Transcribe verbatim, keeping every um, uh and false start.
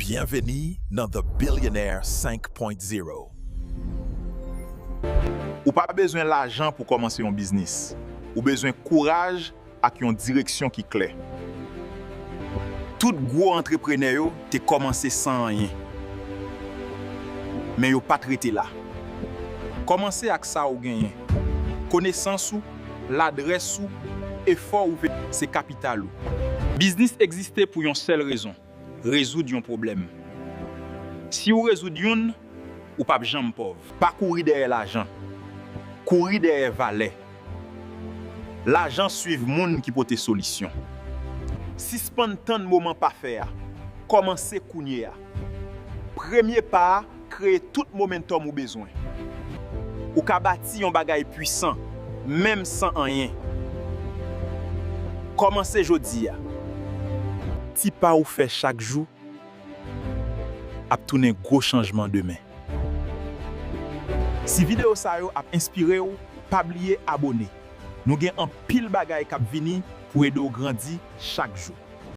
Byenveni nan The Billionaire cinq point zéro. Ou pa bezwen lajan pou kòmanse yon biznis. Ou bezwen kouraj ak yon direksyon ki klè. Tout gwo antreprenè yo te kòmanse san anyen. Men yo pa t rete la. Kòmanse ak sa ou genyen. Konesans ou, ladrès ou, efò ou fè, se kapital ou. Biznis egziste pou yon sèl rezon, rezoud yon pwoblèm. Si w rezoud youn, ou p ap janm pòv. Pa kouri dèyè lajan. Kouri dèyè valè. Lajan swiv moun ki pote solisyon. Sispann tann moman pafè a. Kòmanse kounye a. Premye pa a kreye tout momentòm ou bezwen. Ou ka bati yon bagay pwisan, menm san anyen. Kòmanse jodi a. Ti pa ou fè chak jou ap tounen gwo chanjman demen. Si videyo sa yo ap enspire w, pa bliye abone. Nou gen anpil bagay k ap vini pou ede w grandi chak jou.